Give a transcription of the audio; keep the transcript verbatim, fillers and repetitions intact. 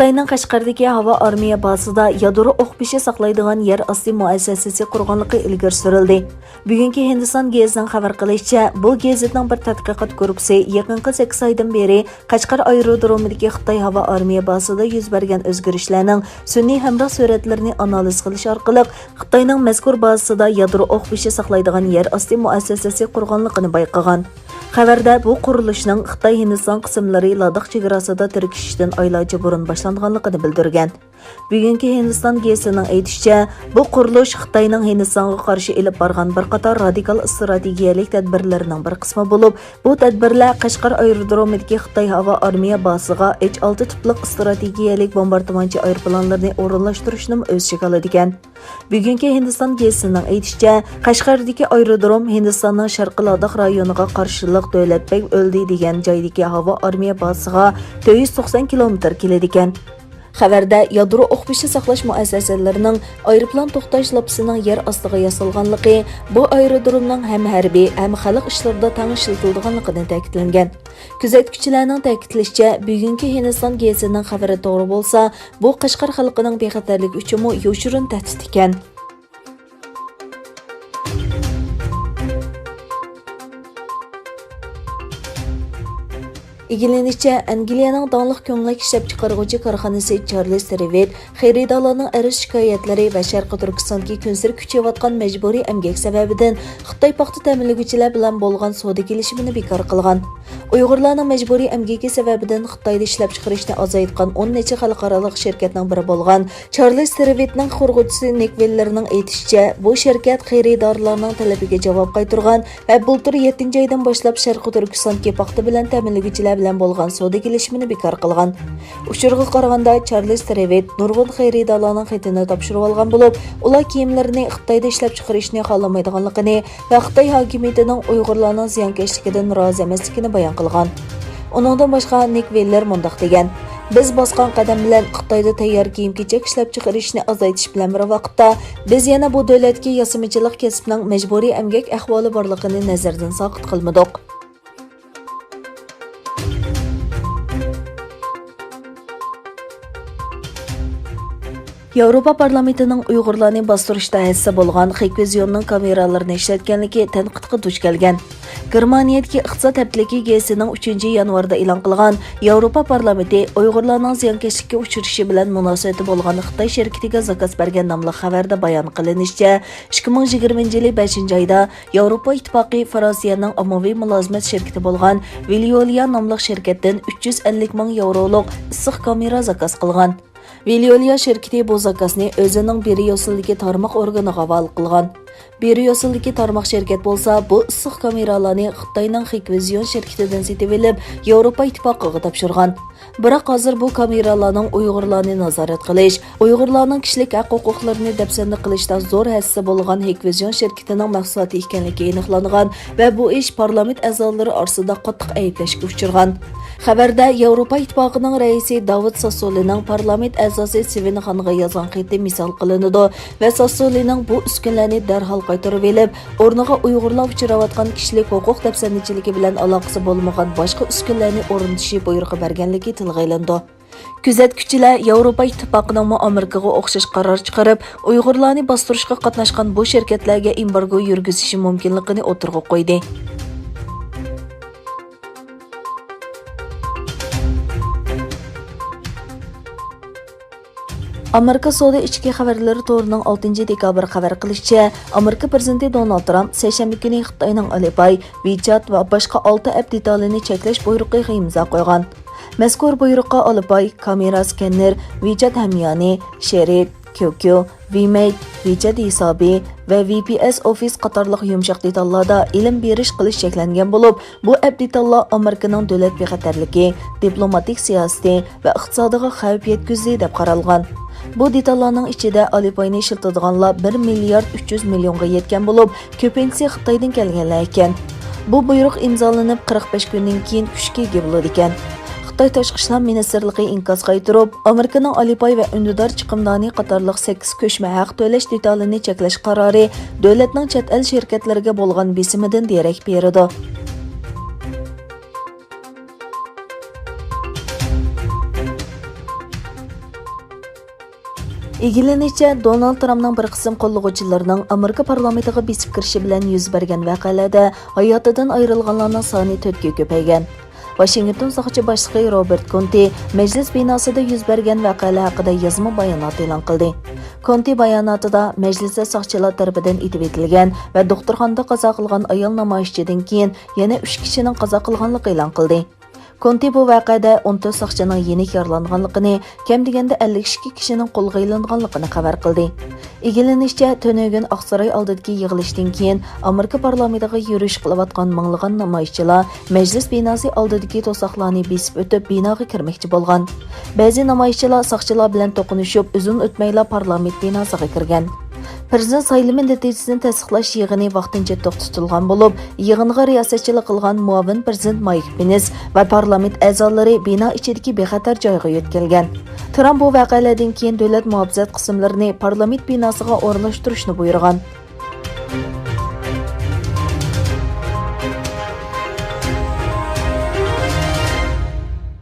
خىتاينىڭ قەشقەردىكى ھاۋا ئارمىيە بازىسىدا يادرو ئوق بېشى ساقلايدىغان يەر ئاستى مۇئەسسەسىسى قۇرغانلىقى ئىلگىرى سۈرۈلدى. بۈگۈنكى ھىندىستان گېزىتىنىڭ خەۋەر قىلىشىچە، بۇ گېزىتنىڭ بىر تەتقىقات گۇرۇپپىسى يېقىنقى سەككىز ئايدىن بېرى قەشقەر ئايرودرومىدىكى خىتاي ھاۋا ئارمىيە بازىسىدا يۈز بەرگەن ئۆزگىرىشلەرنىڭ سۈنئىي ھەمراھ سۈرەتلىرىنى ئانالىز قىلىش ئارقىلىق، خىتاينىڭ مەزكۇر بازىسىدا يادرو ئوق بېشى ساقلايدىغان يەر ئاستى مۇئەسسەسىسى قۇرغانلىقىنى بايقىغان. خەۋەردە بۇ قۇرۇلۇشنىڭ خىتاي ھىندىستان قىسىملىرى لاداخ چېگراسىدا تىركىشىشتىن ئايلارچە بۇرۇن باشلانغانلىقىنى بىلدۈرگەن. بۈگۈنكى ھىندىستان گېزىتىنىڭ ئېيتىشىچە، بۇ قۇرۇلۇش خىتاينىڭ ھىندىستانغا قارشى ئېلىپ بارغان بىر قاتار رادىكال ئىستراتېگىيەلىك تەدبىرلىرىنىڭ بىر قىسمى بولۇپ، بۇ تەدبىرلەر قەشقەر ئايرودرومىدىكى خىتاي ھاۋا ئارمىيە بازىسىغا ئېچ ئالتە تىپلىق ئىستراتېگىيەلىك بومباردىمانچى ئايروپىلانلىرىنى ئورۇنلاشتۇرۇشنىمۇ ئۆز ئىچىگە ئالىدىكەن. بۈگۈنكى ھىندىستان گېزىتىنىڭ ئېيتىشىچە، قەشقەردىكى ئايرودروم ھىندىستاننىڭ شەرقىي لاداخ رايونىغا قارشىلىق دۆلەت بەگ ئۆلدى دېگەن جايدىكى ھاۋا ئارمىيە بازىسىغا تۆت يۈز توقسان كىلومېتىر كېلىدىكەن. خەۋەردە يادرو ئوق بېشى ساقلاش مۇئەسسەسەلىرىنىڭ ئايروپىلان توختاش لاپىسىنىڭ يەر ئاستىغا ياسالغانلىقى، بۇ ئايرودرومنىڭ ھەم ھەربىي، ھەم خەلق ئىشلىرىدا تەڭ ئىشلىتىلىدىغانلىقىنى تەكىتلەنگەن. كۆزەتكۈچىلەرنىڭ تەكىتلىشىچە، بۈگۈنكى ھىندىستان گېزىتىنىڭ خەۋىرى توغرا بولسا، بۇ قەشقەر خەلقىنىڭ بىخەتەرلىكى ئۈچۈنمۇ يوشۇرۇن تەھدىت ئىكەن. ئىگىلىنىشىچە، ئەنگلىيەنىڭ داڭلىق كۆڭلەك ئىشلەپچىقارغۇچى كارخانىسى چارلىز ترېۋىت خېرىدارلارنىڭ ئەرز-شىكايەتلىرى ۋە شەرقىي تۈركىستاندىكى كۈنسېرى كۈچىيىۋاتقان مەجبۇرىي ئەمگەك سەۋەبىدىن خىتاي پاختا تەمىنلىگۈچىلەر بىلەن بولغان سودا كېلىشىمىنى بىكار قىلغان. ئۇيغۇرلارنىڭ مەجبۇرىي ئەمگىكى سەۋەبىدىن خىتايدا ئىشلەپچىقىرىشنى ئازايتقان ئون نەچچە خەلقئارالىق شىركەتنىڭ بىرى بولغان چارلىز ترېۋىتنىڭ قۇرغۇچىسى نىك ۋېللېرنىڭ ئېيتىشىچە، بۇ شىركەت خېرىدارلارنىڭ تەلىپىگە جاۋاب قايتۇرغان ۋە بۇلتۇر يەتتىنچى ئايدىن باشلاپ شەرقىي تۈركىستاندىكى پاختا بىلەن تەمىنلىگۈچىلەر بىلەن بولغان سودا كېلىشىمىنى بىكار قىلغان. ئۇچۇرغا قارىغاندا، چارلىز ترېۋىت نۇرغۇن خېرىدارلارنىڭ خېتىنى تاپشۇرۇۋالغان بولۇپ، ئۇلار كىيىملىرىنى خىتايدا ئىشلەپچىقىرىشنى خالىمايدىغانلىقىنى ۋە خىتاي ھاكىمىيىتىنىڭ ئۇيغۇرلارنىڭ زىيانكەشلىكىدىن رازى ئەمەسلىكىنى بايان قىلغان. ئۇنىڭدىن باشقا، نىك ۋېللېر مۇنداق دېگەن: «بىز باسقان قەدەم بىلەن خىتايدا تەييار كىيىم-كېچەك ئىشلەپچىقىرىشنى ئازايتىش بىلەن بىر ۋاقىتتا، بىز يەنە بۇ دۆلەتتىكى ياسىمىچىلىق كەسپىنىڭ مەجبۇرىي ئەمگەك ئەھۋالى بارلىقىنى نەزەردىن ساقىت قىلمىدۇق.» ياۋروپا پارلامېنتىنىڭ ئۇيغۇرلارنى باستۇرۇشتا ھەسسە بولغان خېكۋىزيوننىڭ كامېرالىرىنى ئىشلەتكەنلىكى تەنقىدقا دۇچ كەلگەن. گېرمانىيەدىكى ئىقتىساد ھەپتىلىكى گېزىتىنىڭ ئۈچىنچى يانۋاردا ئېلان قىلغان ياۋروپا پارلامېنتى ئۇيغۇرلارنىڭ زىيانكەشلىككە ئۇچرىشى بىلەن مۇناسىۋىتى بولغان خىتاي شىركىتىگە زاكاز بەرگەن ناملىق خەۋەردە بايان قىلىنىشىچە، ئىككى مىڭ يىگىرمىنچى يىلى بەشىنچى ئايدا ياۋروپا ئىتتىپاقى فرانسىيەنىڭ ئاممىۋى مۇلازىمەت شىركىتى بولغان ۋېليولىيا ناملىق شىركەتتىن ئۈچ يۈز ئەللىك مىڭ ياۋرولۇق ئىسسىق كامېرا زاكاز قىلغان. ۋېليولىيا شىركىتى بۇ زاكازنى ئۆزىنىڭ بىريۇسسېلدىكى تارماق ئورگىنىغا ھاۋالە قىلغان. بىريۇسسېلدىكى تارماق شىركەت بولسا بۇ ئىسسىق كامېرالارنى خىتاينىڭ خېكۋىزيون شىركىتىدىن سېتىۋېلىپ، ياۋروپا ئىتتىپاقىغا تاپشۇرغان. بىراق ھازىر بۇ كامېرالارنىڭ ئۇيغۇرلارنى نازارەت قىلىش، ئۇيغۇرلارنىڭ كىشىلىك ھەق-ھوقۇقلىرىنى دەپسەندە قىلىشتا زور ھەسسىسى بولغان خېكۋىزيون شىركىتىنىڭ مەھسۇلاتى ئىكەنلىكى ئېنىقلانغان ۋە بۇ ئىش پارلامېنت ئەزالىرى ئارىسىدا قاتتىق ئەيىبلەشكە ئۇچرىغان. خەۋەردە ياۋروپا ئىتتىپاقىنىڭ رەئىسى داۋىد ساسسولىنىڭ پارلامېنت ئەزاسى سىۋېن خانغا يازغان خېتى مىسال قىلىنىدۇ ۋە ساسسولىنىڭ بۇ ئۈسكۈنىلەرنى دەرھال قايتۇرۇۋېلىپ، ئورنىغا ئۇيغۇرلار ئۇچراۋاتقان كىشىلىك ھوقۇق دەپسەندىچىلىكى بىلەن ئالاقىسى بولمىغان باشقا ئۈسكۈنىلەرنى ئورنىتىشى بۇيرۇقى بەرگەنلىكى تىلغا ئېلىنىدۇ. كۆزەتكۈچىلەر ياۋروپا ئىتتىپاقىنىڭمۇ ئامېرىكىغا ئوخشاش قارار چىقىرىپ، ئۇيغۇرلارنى باستۇرۇشقا قاتناشقان بۇ شىركەتلەرگە ئېمبارگو يۈرگۈزۈشى مۇمكىنلىقىنى ئوتتۇرىغا قويدى. ئامېرىكا سودا ئىچكى خەۋەرلىرى تورىنىڭ ئالتىنچى دېكابىر خەۋەر قىلىشىچە، ئامېرىكا پىرېزىدېنتى دونالد ترامپ سەيشەنبە كۈنى خىتاينىڭ ئالىپاي، ۋىچات ۋە باشقا ئالتە ئەپ دېتالىنى چەكلەش بۇيرۇقىغا ئىمزا قويغان. مەزكۇر بۇيرۇققا ئالىپاي، كامېرا سكەننېر، ۋىچات ھەميانى، شېرىت، كيۇكيۇ، ۋىمەيت، ۋىچات ھېسابى ۋە ۋى پى ئېس ئوفىس قاتارلىق يۇمشاق دېتاللاردا ئېلىم بېرىش قىلىش چەكلەنگەن بولۇپ، بۇ ئەپ دېتاللار ئامېرىكىنىڭ دۆلەت بىخەتەرلىكى، دىپلوماتىك سىياسىتى ۋە ئىقتىسادىغا خەۋپ يەتكۈزدى، دەپ قارالغان. بۇ دېتاللارنىڭ ئىچىدە ئالىپاينى ئىشلىتىدىغانلار بىر مىليارد ئۈچ يۈز مىليونغا يەتكەن بولۇپ، كۆپىنچىسى خىتايدىن كەلگەنلەر ئىكەن. بۇ بۇيرۇق ئىمزالىنىپ قىرىق بەش كۈندىن كېيىن كۈچكە ئىگە بولىدىكەن. خىتاي تاشقى ئىشلار مىنىستىرلىقى ئىنكاس قايتۇرۇپ، ئامېرىكىنىڭ ئالىپاي ۋە ئۈندىدار چىقىمدانى قاتارلىق سەككىز كۆچمە ھەق تۆلەش دېتالىنى چەكلەش قارارى دۆلەتنىڭ چەت ئەل شىركەتلىرىگە بولغان بېسىمىدىن دېرەك بېرىدۇ. ئىگىلىنىشىچە، دونالد ترامپنىڭ بىر قىسىم قوللىغۇچىلىرىنىڭ ئامېرىكا پارلامېنتىغا بېسىپ كىرىشى بىلەن يۈز بەرگەن ۋەقەلەردە ھاياتىدىن ئايرىلغانلارنىڭ سانى تۆتكە كۆپەيگەن. ۋاشىنگتون ساقچى باشلىقى روبېرت كونتى مەجلىس بىناسىدا يۈز بەرگەن ۋەقەلەر ھەققىدە يازما بايانات ئېلان قىلدى. كونتى باياناتىدا مەجلىستە ساقچىلار تەرىپىدىن ئېتىۋېتىلگەن ۋە دوختۇرخانىدا قازا قىلغان ئايال نامايىشچىدىن كېيىن يەنە ئۈچ كىشىنىڭ قازا قىلغانلىقى ئېلان قىلدى. كونتى بۇ ۋەقەدە ئون تۆت ساقچىنىڭ يېنىك يارىلانغانلىقىنى، كەم دېگەندە ئەللىك ئىككى كىشىنىڭ قولغا ئېلىنغانلىقىنى خەۋەر قىلدى. ئىگىلىنىشىچە، تۈنۈگۈن ئاقساراي ئالدىدىكى يىغىلىشتىن كېيىن ئامېرىكا پارلامېنتىغا يۈرۈش قىلىۋاتقان مىڭلىغان نامايىشچىلار مەجلىس بىناسى ئالدىدىكى توساقلارنى بېسىپ ئۆتۈپ، بىناغا كىرمەكچى بولغان. بەزى نامايىشچىلار ساقچىلار بىلەن توقۇنۇشۇپ، ئۇزۇن ئۆتمەيلا پارلامېنت بىناسىغا كىرگەن. پىرېزىدېنت سايلىمى نەتىجىسىنى تەستىقلاش يىغىنى ۋاقتىنچە توختىتىلغان بولۇپ، يىغىنغا رىياسەتچىلىك قىلغان مۇئاۋىن پىرېزىدېنت مايك پېنس ۋە پارلامېنت ئەزالىرى بىنا ئىچىدىكى بىخەتەر جايغا يۆتكەلگەن. ترامپ بۇ ۋەقەلەردىن كېيىن دۆلەت مۇھاپىزەت قىسىملىرىنى پارلامېنت بىناسىغا ئورۇنلاشتۇرۇشنى بۇيرۇغان.